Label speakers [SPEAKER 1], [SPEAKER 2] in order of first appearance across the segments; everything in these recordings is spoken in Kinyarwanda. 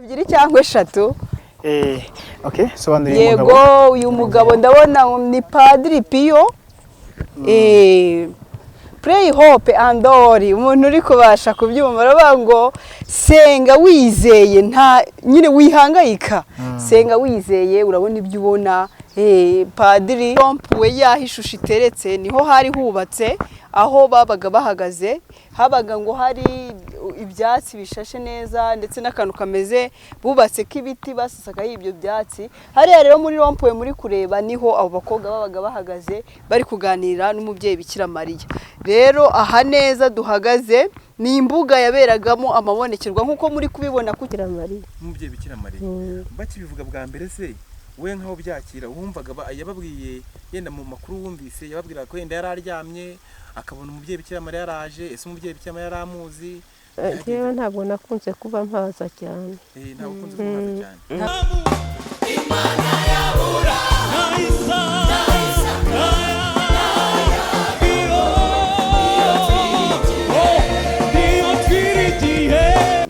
[SPEAKER 1] Ebyiri cyangwa eshatu.
[SPEAKER 2] Okay, sobanura uyu mugabo.
[SPEAKER 1] Yego, uyu mugabo ndabona ni Padiri Piyo. Pray, hope and worry. Umuntu uri kubasha kubyumva baravuga ngo senga wizeye, nta nyine wihangayika, senga wizeye, urabona ibyo ubona. Padiri we yaho ishusho iteretse niho hari hubatse, aho babaga bahagaze habaga ngo hari ibyatsi bishashe neza, ndetse n'akantu kameze bubatse k'ibiti basasagaho ibyo byatsi. Hariya rero muri rond-point muri kureba niho abo bakobwa babaga bahagaze bari kuganira n'umubyeyi Bikira Mariya. Rero aha neza duhagaze ni imbuga yaberagamo amabonekerwa nk'uko muri kubibona ku
[SPEAKER 3] Bikira Mariya.
[SPEAKER 4] Umubyeyi Bikira Mariya bakibivuga bwa mbere se, we nk'aho byakira wumvaga yababwiye yenda mu makuru wumvise yababwiraga ko yenda yari aryamye akabona umubyeyi Bikira Mariya yaraje? Ese umubyeyi Bikira Mariya yari amuzi?
[SPEAKER 3] Njyewe ntabwo nakunze kuba mpaza cyane.
[SPEAKER 4] Ntabwo ukunze kumuhaza cyane.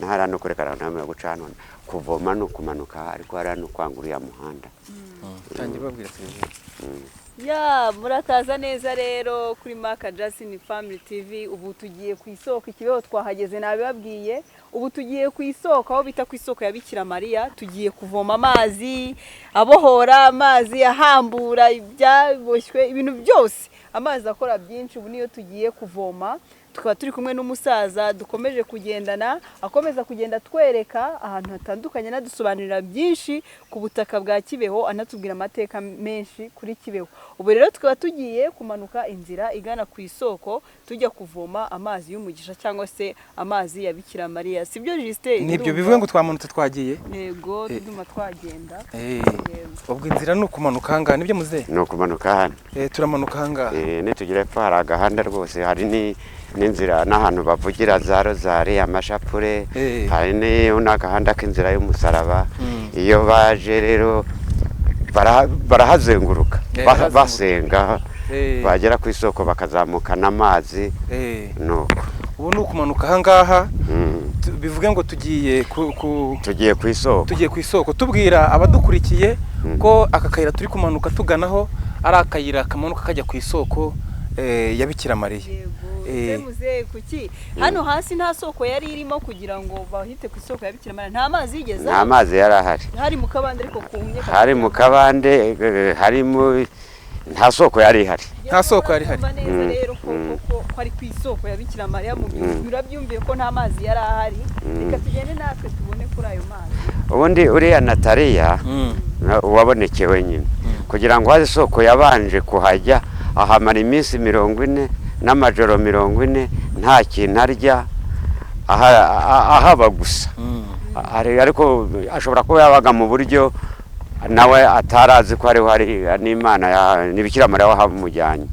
[SPEAKER 5] Hariya no kurekana ntamenya guca hano kuvoma no kumanuka, ariko hariya no kwanga uriya muhanda.
[SPEAKER 4] Tangira babwira televiziyo.
[SPEAKER 1] Ya, murakaza neza rero kuri Maka Justin Family TV. Ubu tugiye ku isoko ikibeho, twahageze nabibabwiye. Ubu tugiye ku isoko aho bita ku isoko ya Bikira Mariya. Tugiye kuvoma amazi abohora, amazi ahambura ibyaboshywe, ibintu byose, amazi akora byinshi. Ubu niyo tugiye kuvoma, tukaba turi kumwe n'umusaza dukomeje kugendana, akomeza kugenda atwereka ahantu hatandukanye, anadusobanurira byinshi ku butaka bwa Kibeho, anatubwira amateka menshi kuri Kibeho. Ubu rero tukaba tugiye kumanuka inzira igana ku isoko, tujya kuvoma amazi y'umugisha cyangwa se amazi ya Bikira Mariya. Sibyo, Justin?
[SPEAKER 4] Nibyo, bivuga ngo twamanutse twagiye.
[SPEAKER 1] Yego, ndumva twagenda. Yego.
[SPEAKER 4] Ubwo inzira ni ukumanuka ahangaha, nibyo muzehe?
[SPEAKER 5] Ni ukumanuka hano.
[SPEAKER 4] Turamanuka ahangaha.
[SPEAKER 5] Nitugera epfo hari agahanda rwose, hari n'inzira n'ahantu bavugira za rozari, amashapure. Hari n'agahanda k'inzira y'umusaraba. Iyo baje rero barahazenguruka,
[SPEAKER 4] barahazenguruka.
[SPEAKER 5] Basenga, bagera ku isoko bakazamukana amazi. Nuko
[SPEAKER 4] Ubu ni ukumanuka ahangaha. Bivuge ngo tugiye ku
[SPEAKER 5] Tugiye ku isoko.
[SPEAKER 4] Tugiye ku isoko. Tubwira abadukurikiye ko aka kayira turi kumanuka tuganaho ari akayira kamanuka kajya ku isoko ya Bikira Mariya.
[SPEAKER 1] Yego. Muzehe, kuki hano hasi nta soko yari irimo kugira ngo bahite ku isoko ya Bikira Mariya? Nta mazi yigeze
[SPEAKER 5] Nta mazi yari ahari.
[SPEAKER 1] Hari mu kabande ariko kumye.
[SPEAKER 5] Hari mu kabande, harimo nta soko yari ihari.
[SPEAKER 4] Nta soko yari ihari.
[SPEAKER 1] Urumva neza rero ko ari ku isoko ya Bikira Mariya, mu urabyumviye ko nta mazi yari ahari. Reka tugende natwe tubone kuri ayo mazi.
[SPEAKER 5] Ubundi uriya Nataliya wabonekewe nyine kugira ngo haze isoko yabanje kuhajya ahamara iminsi 40 n'amajoro 40 nta kintu arya, ahaba gusa. Ariko ashobora kuba yabaga mu buryo nawe atarazi ko hariho hari n'Imana ni Bikira Mariya wahamujyanye.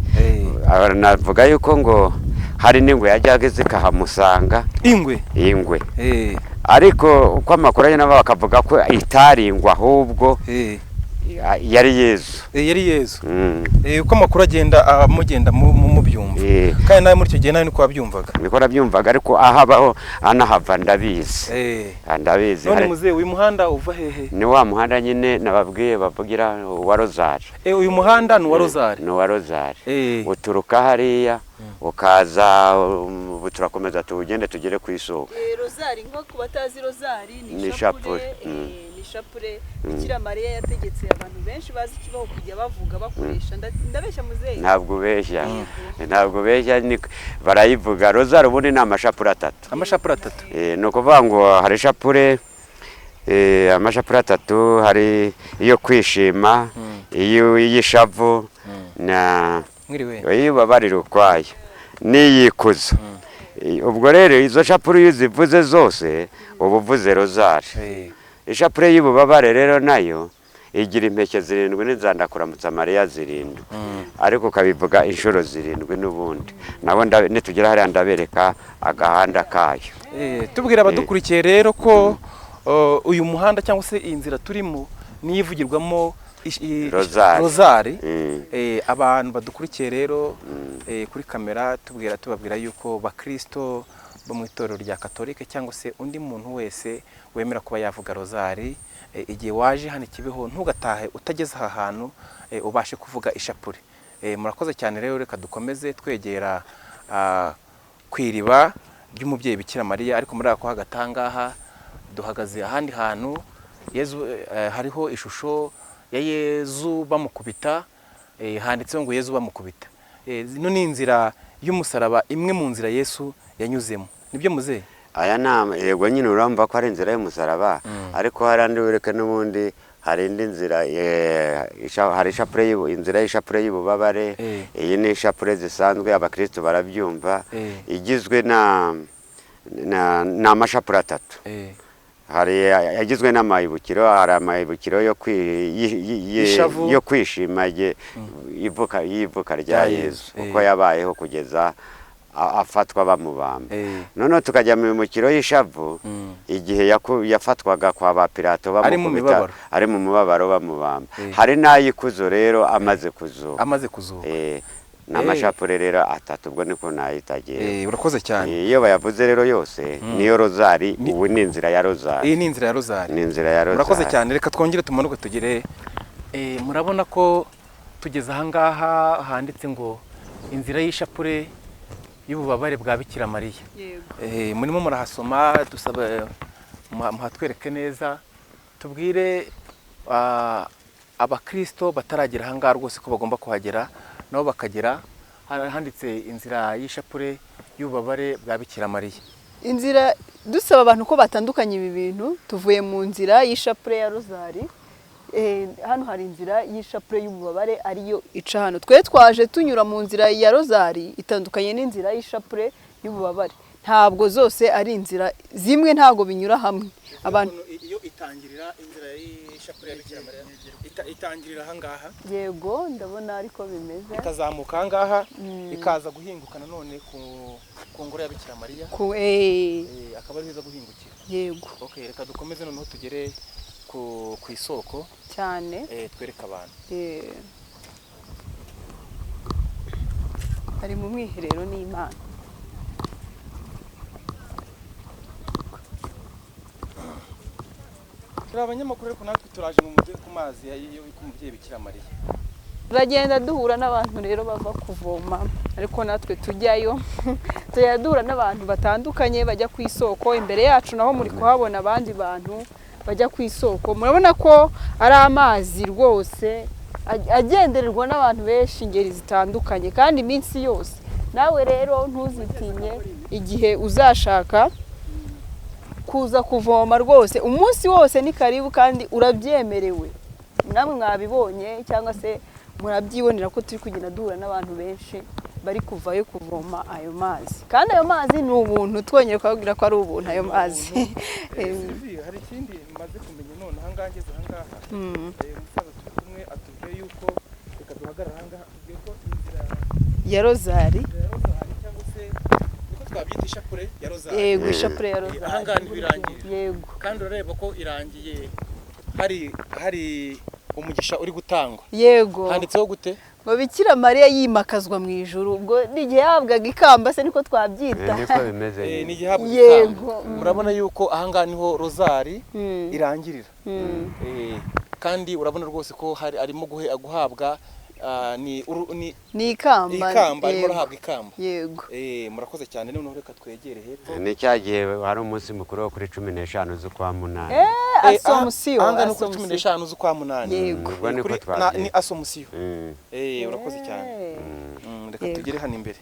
[SPEAKER 5] Navuga yuko ngo hari n'ingwe yajyaga iza ikahamusanga.
[SPEAKER 4] Ingwe?
[SPEAKER 5] Ingwe. Ariko uko amakuru agenda bakavuga ko itari ingwe, ahubwo yari Yezu.
[SPEAKER 4] Yari Yezu. Uko amakuru agenda mugenda mubyumva. Kandi nawe muri icyo gihe nawe niko wabyumvaga?
[SPEAKER 5] Niko nabyumvaga, ariko ahabaho anahava ndabizi. Ah, ndabizi.
[SPEAKER 4] None muzehe, uyu muhanda uva hehe?
[SPEAKER 5] Ni wa muhanda nyine nababwiye bavugira wa rozari.
[SPEAKER 4] Uyu muhanda ni uwa rozari?
[SPEAKER 5] Ni uwa rozari. Uturuka hariya ukaza, ubu turakomeza tuwugende tugere ku isoko.
[SPEAKER 1] Rozari, nko ku batazi rozari, ni
[SPEAKER 5] Ni
[SPEAKER 1] ishapure.
[SPEAKER 5] ishapure.
[SPEAKER 1] Ni ishapure Bikira Mariya yategetse abantu benshi bazi ikibaho kujya bavuga bakoresha. Ndabeshya muzehe?
[SPEAKER 5] Ntabwo ubeshya, ntabwo ubeshya, barayivuga rozari. Ubundi ni amashapure atatu.
[SPEAKER 4] Amashapure atatu.
[SPEAKER 5] Ni ukuvuga ngo hari ishapure, amashapure atatu: hari iyo kwishima, iyo iy'ishavu na
[SPEAKER 4] Mwiriwe.
[SPEAKER 5] iyo ubabarira ukwayo n'iyikuzo. Ubwo rero izo shapure iyo uzivuze zose uba uvuze rozari. Ishapure y'ububabare rero nayo igira impeke zirindwi n'inzandakuramutsa Mariya zirindwi, ariko ukabivuga inshuro zirindwi. N'ubundi nabo nitugera hariya ndabereka agahanda kayo.
[SPEAKER 4] Tubwira abadukurikiye rero ko uyu muhanda cyangwa se iyi nzira turimo niyo ivugirwamo
[SPEAKER 5] Rozari.
[SPEAKER 4] Rozari. Abantu badukurikiye rero kuri kamera tubwira tubabwira yuko bakristo bo mu itorero rya Katolike cyangwa se undi muntu wese wemera kuba yavuga rozari. Igihe waje hano i Kibeho ntugatahe utageze aha hantu ubashe kuvuga ishapure. Murakoze cyane rero, reka dukomeze twegera ku iriba ry'umubyeyi Bikira Mariya. Ariko muri ako hagati aha ngaha duhagaze ahandi hantu Yezu, hariho ishusho ya Yezu bamukubita, handitseho ngo Yezu bamukubita. Ino ni inzira y'umusaraba, imwe mu nzira Yesu yanyuzemo, nibyo muzehe?
[SPEAKER 5] Aya ni yego nyine, urumva ko ari inzira y'umusaraba, ariko hari andi wereke n'ubundi hari indi nzira, hari ishapure inzira y'ishapure y'ububabare. Iyi ni ishapure zisanzwe abakristo barabyumva, igizwe n'amashapure atatu. Hari agizwe n'amayibukiro, hari amayibukiro yo
[SPEAKER 4] Ishavu.
[SPEAKER 5] yo kwishima ivuka y'ivuka rya
[SPEAKER 4] Rya
[SPEAKER 5] Yezu,
[SPEAKER 4] Yezu,
[SPEAKER 5] uko yabayeho kugeza afatwa bamubamba. Noneho tukajya mu mibukiro y'ishavu, igihe yafatwaga kwa ba Pilato
[SPEAKER 4] Ari mu
[SPEAKER 5] bamukubita,
[SPEAKER 4] mibabaro.
[SPEAKER 5] ari mu mubabaro bamubamba. Hari n'ay'ikuzo rero amaze kuzuka.
[SPEAKER 4] Amaze kuzuka.
[SPEAKER 5] Ni amashapure rero atatu, ubwo niko nayitagiye.
[SPEAKER 4] Urakoze cyane.
[SPEAKER 5] Iyo bayavuze rero yose niyo rozari. Ubu ni inzira ya rozari.
[SPEAKER 4] Iyi ni inzira ya rozari.
[SPEAKER 5] Ni inzira ya rozari.
[SPEAKER 4] Murakoze cyane, reka twongere tumanuke tugere. Murabona ko tugeze ahangaha handitse ngo inzira y'ishapure y'ububabare bwa Bikira Mariya.
[SPEAKER 1] Yego.
[SPEAKER 4] Murimo murahasoma, dusaba muhatwereke neza, tubwire abakristo bataragera ahangaha rwose ko bagomba kuhagera nabo bakagera. Handitse inzira y'ishapure y'ububabare bwa Bikira Mariya.
[SPEAKER 1] Inzira, dusaba abantu ko batandukanye ibi bintu. Tuvuye mu nzira y'ishapure ya rozari, hano hari inzira y'ishapure y'ububabare ariyo ica hano. Twe twaje tunyura mu nzira ya rozari, itandukanye n'inzira y'ishapure y'ububabare. Ntabwo zose ari inzira zimwe, ntabwo binyura hamwe abantu.
[SPEAKER 4] Iyo itangirira inzira y'ishapure ya Bikira Mariya itangirira ahangaha.
[SPEAKER 1] Yego, ndabona ariko bimeze.
[SPEAKER 4] Ikazamuka ahangaha, ikaza guhinguka nanone ku ngoro ya Bikira Mariya.
[SPEAKER 1] Ku
[SPEAKER 4] Akaba ari heza guhingukira.
[SPEAKER 1] Yego.
[SPEAKER 4] Okay, reka dukomeze noneho tugere ku isoko
[SPEAKER 1] cyane,
[SPEAKER 4] twereke abantu.
[SPEAKER 1] Ari mu mwiherero n'Imana.
[SPEAKER 4] Turi abanyamakuru ariko natwe turaje mu mujyi ku mazi ku mubyeyi Bikira Mariya.
[SPEAKER 1] Turagenda duhura n'abantu rero bava kuvoma, ariko natwe tujyayo. Tujya duhura n'abantu batandukanye bajya ku isoko. Imbere yacu naho muri kuhabona abandi bantu bajya ku isoko. Murabona ko ari amazi rwose agendererwa n'abantu benshi, ingeri zitandukanye, kandi iminsi yose. Nawe rero ntuzitinye igihe uzashaka kuza kuvoma rwose, umunsi wose ni karibu kandi urabyemerewe. Namwe mwabibonye cyangwa se murabyibonera ko turi kugenda duhura n'abantu benshi bari kuvayo kuvoma ayo mazi, kandi ayo mazi ni ubuntu. Twongeye kubabwira ko ari ubuntu ayo mazi.
[SPEAKER 4] Hari ikindi maze kumenya none ahangaha ngeze ahangaha, umusaza turi kumwe atubwiye yuko, reka duhagarare ahangaha, atubwiye ko inzira
[SPEAKER 1] ya rozari
[SPEAKER 4] cyangwa se niko twabyita ishapure ya rozari.
[SPEAKER 1] Yego, ishapure ya rozari.
[SPEAKER 4] Ahangaha ntibirangirira.
[SPEAKER 1] Yego.
[SPEAKER 4] Kandi urareba ko irangiye hari umugisha uri gutangwa.
[SPEAKER 1] Yego.
[SPEAKER 4] Handitseho gute?
[SPEAKER 1] Ngo Bikira Mariya yimakazwa mu ijuru, ubwo n'igihe yahabwaga ikamba se niko twabyita.
[SPEAKER 5] Niko bimeze.
[SPEAKER 4] N'igihe yahabwaga ikamba. Murabona yuko ahangaha niho rozari irangirira. Kandi urabona rwose ko hari arimo guhabwa ni
[SPEAKER 1] ikamba,
[SPEAKER 4] ikamba arimo arahabwa ikamba.
[SPEAKER 1] Yego.
[SPEAKER 4] Murakoze cyane. Noneho reka twegere hepfo.
[SPEAKER 5] Ni cya gihe hari umunsi mukuru wo kuri 15 z'ukwa munani.
[SPEAKER 1] Asomusiyo.
[SPEAKER 4] Ahangaha ni kuri 15 z'ukwa munani.
[SPEAKER 1] Yego.
[SPEAKER 5] Ubwo niko twabyita.
[SPEAKER 4] Ni asomusiyo. Urakoze cyane. Reka tugere hano imbere.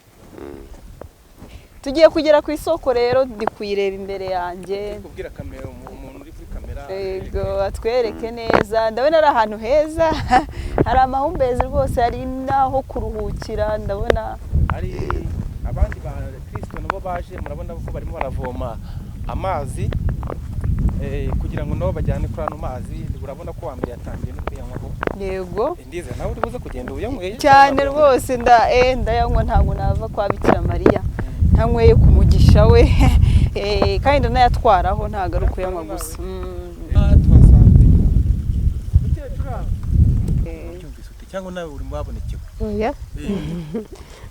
[SPEAKER 1] Tugiye kugera ku isoko rero, ndi kuyireba imbere yanjye.
[SPEAKER 4] Kubwira kamera umuntu uri kuri kamera.
[SPEAKER 1] Yego, atwereke neza. Ndabona ari ahantu heza, hari amahumbezi rwose, hari n'aho kuruhukira. Ndabona
[SPEAKER 4] hari abandi ba Kristo nabo baje, murabona ko barimo baravoma amazi kugira ngo nabo bajyane kuri ano mazi. Urabona ko wa mbere yatangiye no kuyanywaho.
[SPEAKER 1] Yego.
[SPEAKER 4] Ndize nawe uri buze kugenda uyanyweye
[SPEAKER 1] cyane rwose. Ndayanywa, ntabwo nava kwa Bikira Mariya ntanyweye ku mugisha we. Kandi ndanayatwaraho, ntabwo ari ukuyanywa gusa.
[SPEAKER 4] Cyangwa nawe uri mu babonekewe?
[SPEAKER 3] Oya,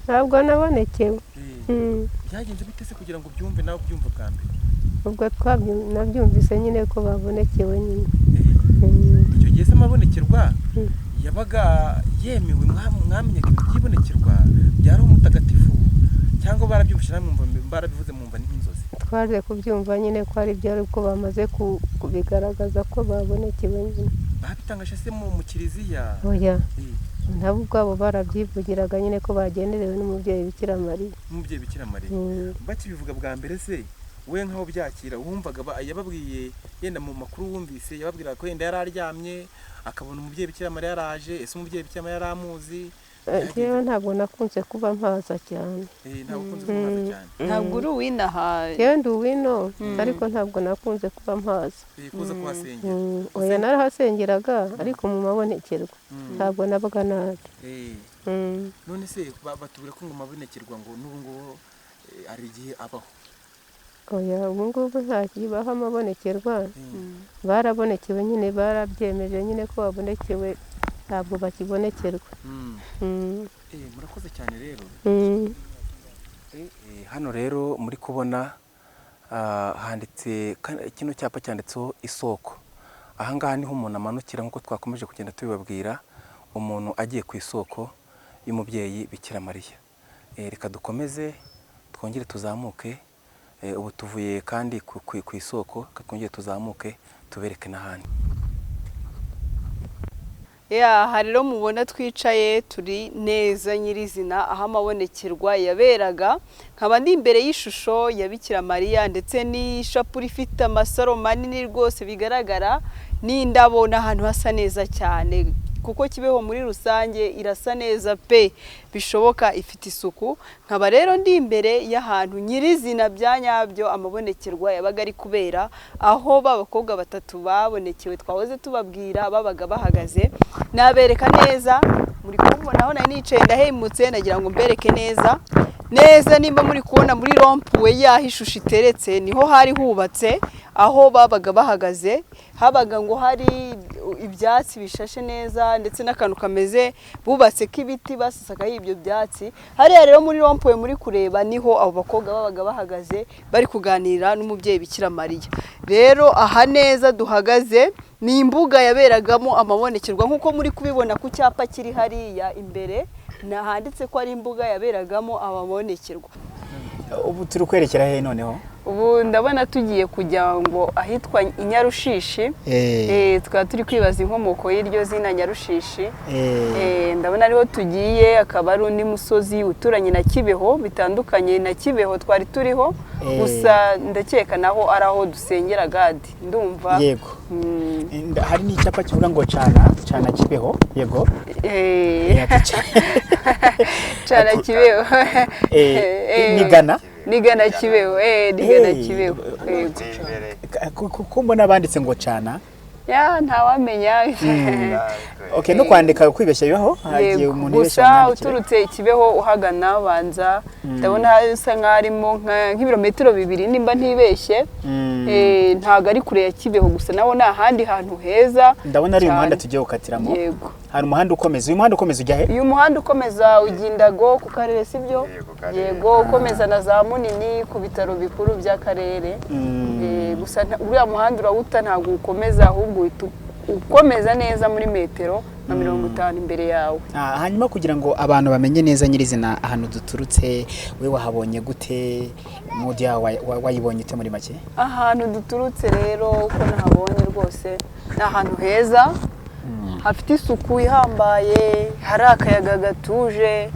[SPEAKER 3] ntabwo nabonekewe.
[SPEAKER 4] Byagenze bite se kugira ngo ubyumve nawe ubyumve bwa mbere?
[SPEAKER 3] Ubwo nabyumvise nyine ko babonekewe nyine.
[SPEAKER 4] Icyo gihe se amabonekerwa yabaga yemewe? Mwamenyaga ibintu by'ibonekerwa bya Roho Mutagatifu, cyangwa barabyumvise namwe mwumva barabivuze mwumva ni nk'inzozi?
[SPEAKER 3] Twaje kubyumva nyine ko ari byo, ariko bamaze kubigaragaza ko babonekewe nyine.
[SPEAKER 4] Babitangaje se mu kiliziya?
[SPEAKER 3] Oya, nabo ubwabo barabyivugiraga nyine ko bagenderewe n'umubyeyi Bikira Mariya.
[SPEAKER 4] N'umubyeyi Bikira Mariya. Bakibivuga bwa mbere se, we nkaho byakira wumvaga yababwiye yenda mu makuru wumvise yababwiraga ko yenda yari aryamye akabona umubyeyi Bikira Mariya yaraje, ese umubyeyi Bikira Mariya yari amuzi?
[SPEAKER 3] Njyewe ntabwo nakunze kuba mpaza cyane.
[SPEAKER 4] Ntabwo ukunze kuba mpaza cyane.
[SPEAKER 1] Ntabwo uri uwinaha?
[SPEAKER 3] Njyewe ndi uwino, ariko ntabwo nakunze kuba mpaza.
[SPEAKER 4] Kuza kuhasengera?
[SPEAKER 3] Oya, narahasengeraga ariko mu mabonekerwa ntabwo nabaga nabi.
[SPEAKER 4] None se batubwira ko ngo mabonekerwa ngo n'ubu ngubu hari igihe abaho?
[SPEAKER 3] Oya, ubu ngubu ntakibaho amabonekerwa. Barabonekewe nyine, barabyemeje nyine ko babonekewe, ntabwo bakibonekerwa.
[SPEAKER 4] Murakoze cyane rero. Hano rero muri kubona handitse kino cyapa cyanditseho isoko. Aha ngaha niho umuntu amanukira nk'uko twakomeje kugenda tubibabwira, umuntu agiye ku isoko y'umubyeyi Bikira Mariya. Reka dukomeze twongere tuzamuke. Ubu tuvuye kandi ku isoko, reka twongere tuzamuke tubereke n'ahandi.
[SPEAKER 1] Aha rero mubona twicaye turi neza nyirizina aho amabonekerwa yaberaga, nkaba ndi imbere y'ishusho ya Bikira Mariya ndetse n'ishapure ifite amasaro manini rwose bigaragara n'indabo, n'ahantu hasa neza cyane kuko Kibeho muri rusange irasa neza pe, bishoboka ifite isuku. Nkaba rero ndi imbere y'ahantu nyirizina bya nyabyo amabonekerwa yabaga ari kubera, aho ba bakobwa batatu babonekewe twahoze tubabwira babaga bahagaze. Nabereka neza, muri kubona aho nari nicaye ndahemutse, nagira ngo mbereke neza neza. Nimba muri kubona muri rompuwe y'aho ishusho iteretse, niho hari hubatse aho babaga bahagaze. Habaga ngo hari ibyatsi bishashe neza ndetse n'akantu kameze bubatse k'ibiti basasagaho ibyo byatsi. Hariya rero muri rompuwe muri kureba niho abo bakobwa babaga bahagaze bari kuganira n'umubyeyi Bikira Mariya. Rero aha neza duhagaze ni imbuga yaberagamo amabonekerwa nk'uko muri kubibona ku cyapa kiri hariya imbere, nahanditse ko ari imbuga yaberagamo amabonekerwa.
[SPEAKER 2] Ubu turi kwerekera he noneho?
[SPEAKER 1] Ubu ndabona tugiye kujya ngo ahitwa Inyarushishi. Tukaba turi kwibaza inkomoko y'iryo zina Nyarushishi. Ndabona ariho tugiye, akaba ari undi musozi uturanye na Kibeho, bitandukanye na Kibeho twari turiho. Gusa ndakeka naho ari aho dusengera Gadi, ndumva.
[SPEAKER 2] Yego. Hari n'icyapa kivuga ngo cana cana Kibeho. Yego.
[SPEAKER 1] Cana Kibeho.
[SPEAKER 2] Nigana
[SPEAKER 1] nigana Kibeho, nigana Kibeho.
[SPEAKER 2] Kuko mbona banditse ngo cana.
[SPEAKER 1] Ya, ntawamenya.
[SPEAKER 2] Okay, no kwandika kwibeshya bibaho, hagiye umuntu
[SPEAKER 1] ibeshya. Gusa uturutse Kibeho uhagana banza ndabona hasa nkarimo nk'ibirometero 2 nimba ntibeshye. Ntago ari kure ya Kibeho, gusa naho ni ahandi hantu heza.
[SPEAKER 2] Ndabona ari umuhanda tugiye gukatiramo.
[SPEAKER 1] Yego.
[SPEAKER 2] Hari umuhanda ukomeza. Uyu muhanda ukomeza ujya he?
[SPEAKER 1] Uyu muhanda ukomeza ugindago ku karere, sibyo? Yego, ukomeza na za Munini ku bitaro bikuru by'akarere. Gusa uriya muhanda urawuta ntabwo ukomeza, ahubwo ukomeza neza muri metero na 50 imbere yawe.
[SPEAKER 2] Hanyuma kugira ngo abantu bamenye neza nyirizina ahantu duturutse, we wahabonye gute? Mudi wayibonye ute muri make?
[SPEAKER 1] Ahantu duturutse rero uko nahabonye rwose ni ahantu heza, hafite isuku ihambaye, hari akayaga gatuje,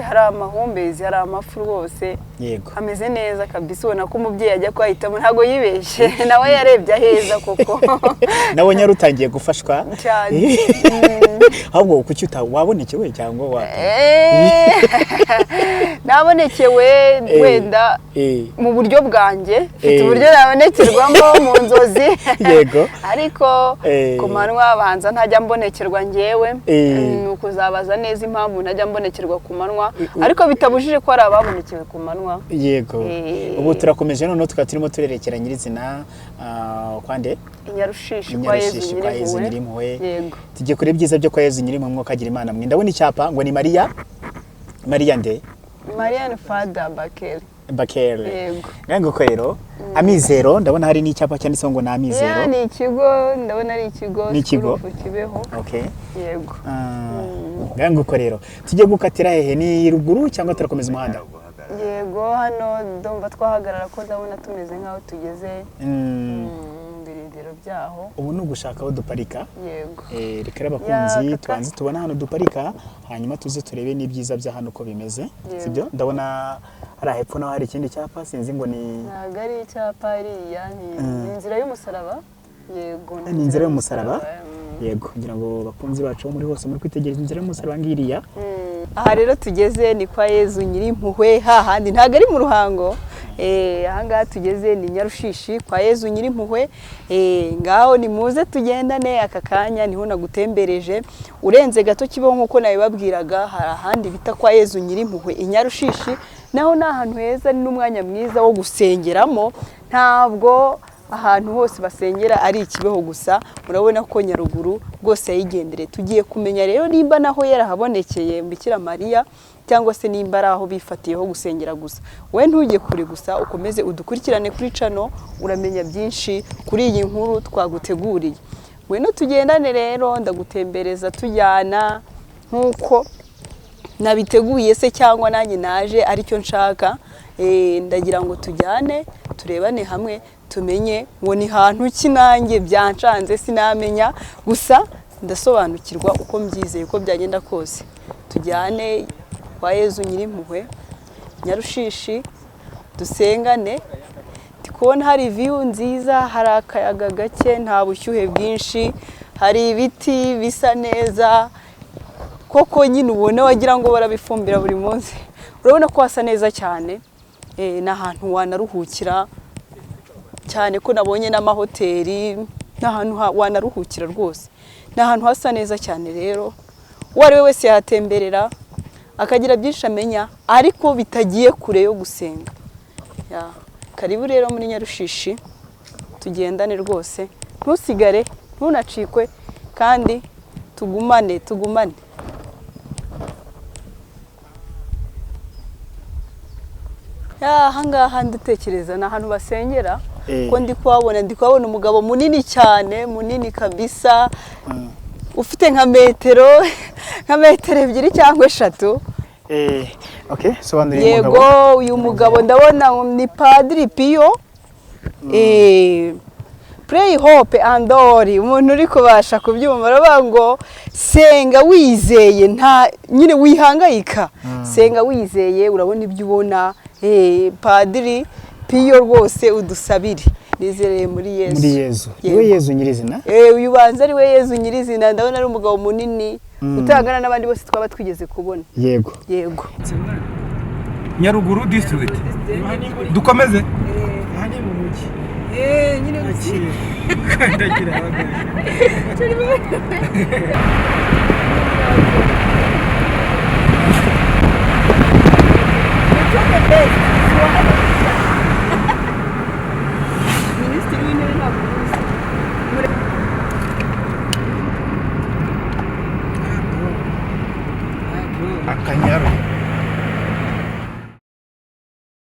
[SPEAKER 1] hari amahumbezi, hari amafu rwose.
[SPEAKER 2] Yego.
[SPEAKER 1] Hameze neza kabisa, ubona ko umubyeyi ajya kuhahitamo ntabwo yibeshye, nawe yarebye aheza koko.
[SPEAKER 2] Nawe nyarutangiye gufashwa
[SPEAKER 1] cyane.
[SPEAKER 2] Ahubwo kuki wabonekewe cyangwa
[SPEAKER 1] nabonekewe wenda mu buryo bwanjye, mfite uburyo nabonekerwamo mu nzozi.
[SPEAKER 2] Yego.
[SPEAKER 1] Ariko ku manywa banza ntajya mbonekerwa njyewe, ni ukuzabaza neza impamvu ntajya mbonekerwa ku manywa, ariko bitabujije ko hari ababonekewe ku manywa.
[SPEAKER 2] Yego. Ubu turakomeje noneho tukaba turimo turerekera nyirizina kwande
[SPEAKER 1] Inyarushishi kwa Yezu Nyirimpuhwe. Yego.
[SPEAKER 2] Tugiye kureba ibyiza byo kwa Yezu Nyirimpuhwe, mwuka agira Imana mwe. Ndabona icyapa ngo ni Mariya. Mariya nde?
[SPEAKER 1] Marianne Fada Bakeri.
[SPEAKER 2] Bakeri.
[SPEAKER 1] Yego.
[SPEAKER 2] Ngaho rero Amizero, ndabona hari n'icyapa cyanditseho ngo ni Amizero.
[SPEAKER 1] Yeah, ni ikigo, ndabona ari ikigo.
[SPEAKER 2] Ni ikigo.
[SPEAKER 1] School of Kibeho.
[SPEAKER 2] Okay.
[SPEAKER 1] Yego.
[SPEAKER 2] Ngaho nguko rero tujye gukatira hehe? Ni ruguru cyangwa turakomeza umuhanda?
[SPEAKER 1] Yego, hano ndumva twahagarara ko ndabona tumeze nk'aho tugeze mu birindiro byaho.
[SPEAKER 2] Ubu ni ugushaka aho duparika.
[SPEAKER 1] Yego.
[SPEAKER 2] Reka rero abakunzi
[SPEAKER 1] Ya, kaka.
[SPEAKER 2] tubanze tubone ahantu duparika, hanyuma tuze turebe n'ibyiza bya hano uko bimeze.
[SPEAKER 1] Yego.
[SPEAKER 2] Sibyo? Ndabona hari hepfo naho hari ikindi cyapa, sinzi ngo ni
[SPEAKER 1] Ntabwo ari icyapa iriya, ni inzira y'umusaraba. Yego.
[SPEAKER 2] Ni inzira y'umusaraba. Yego, kugira ngo bakunzi bacu bo muri hose muri kwitegereza inzira y'umusaraba ngiriya.
[SPEAKER 1] Aha rero tugeze ni kwa Yezu Nyirimpuhwe, hahandi ntabwo ari mu Ruhango. Ahangaha tugeze ni Nyarushishi kwa Yezu Nyirimpuhwe. Ngaho nimuze tugendane aka kanya niho nagutembereje. Urenze gato Kibeho nk'uko nabibabwiraga, hari ahandi bita kwa Yezu Nyirimpuhwe i Nyarushishi, naho ni ahantu heza, ni n'umwanya mwiza wo gusengeramo. Ntabwo ahantu hose basengera ari ikibeho gusa, murabona ko Nyaruguru rwose yayigendere. Tugiye kumenya rero nimba naho yarahabonekeye Bikira Mariya cyangwa se nimba ari aho bifatiyeho gusengera gusa. We ntujye kure gusa, ukomeze udukurikirane kuri cano, uramenya byinshi kuri iyi nkuru twaguteguriye. Ngwino tugendane rero, ndagutembereza tujyana nk'uko nabiteguye se cyangwa nanjye naje aricyo nshaka. Ndagira ngo tujyane turebane hamwe tumenye ngo ni hantu ki, nanjye byancanze sinamenya, gusa ndasobanukirwa uko mbyizeye uko byagenda kose. Tujyane kwa Yezu Nyirimpuhwe Nyarushishi dusengane. Ndi kubona hari view nziza, hari akayaga gake, nta bushyuhe bwinshi, hari ibiti bisa neza koko nyine ubona wagira ngo barabifumbira buri munsi. Urabona ko hasa neza cyane. Ni ahantu wanaruhukira cyane ko nabonye n'amahoteli, ni ahantu wanaruhukira rwose, ni ahantu hasa neza cyane. Rero uwo ari we wese yahatemberera akagira byinshi amenya, ariko bitagiye kure yo gusenga. Karibu rero muri Nyarushishi tugendane rwose, ntusigare, ntunacikwe, kandi tugumane tugumane. Ahangaha ndatekereza ni ahantu basengera, ko ndi kuhabona umugabo munini cyane, munini kabisa, ufite nka metero 2 cyangwa 3.
[SPEAKER 2] Okay, sobanurira uyu mugabo.
[SPEAKER 1] Yego, uyu mugabo ndabona ni Padiri Pio. Pray hope and all, umuntu uri kubasha kubyumva aravuga ngo senga wizeye, nta nyine wihangayika, senga wizeye urabona ibyo ubona. Padiri Pio rwose udusabire, nizereye muri Yezu.
[SPEAKER 2] Muri Yezu. Niwe Yezu nyirizina?
[SPEAKER 1] Uyu banza ari we Yezu nyirizina, ndabona ari umugabo munini utangana n'abandi bose twaba twigeze kubona.
[SPEAKER 2] Yego.
[SPEAKER 1] Yego.
[SPEAKER 4] Nyaruguru district. Dukomeze.
[SPEAKER 6] Aha ni mu mujyi.
[SPEAKER 1] Nyine
[SPEAKER 6] Kandagira.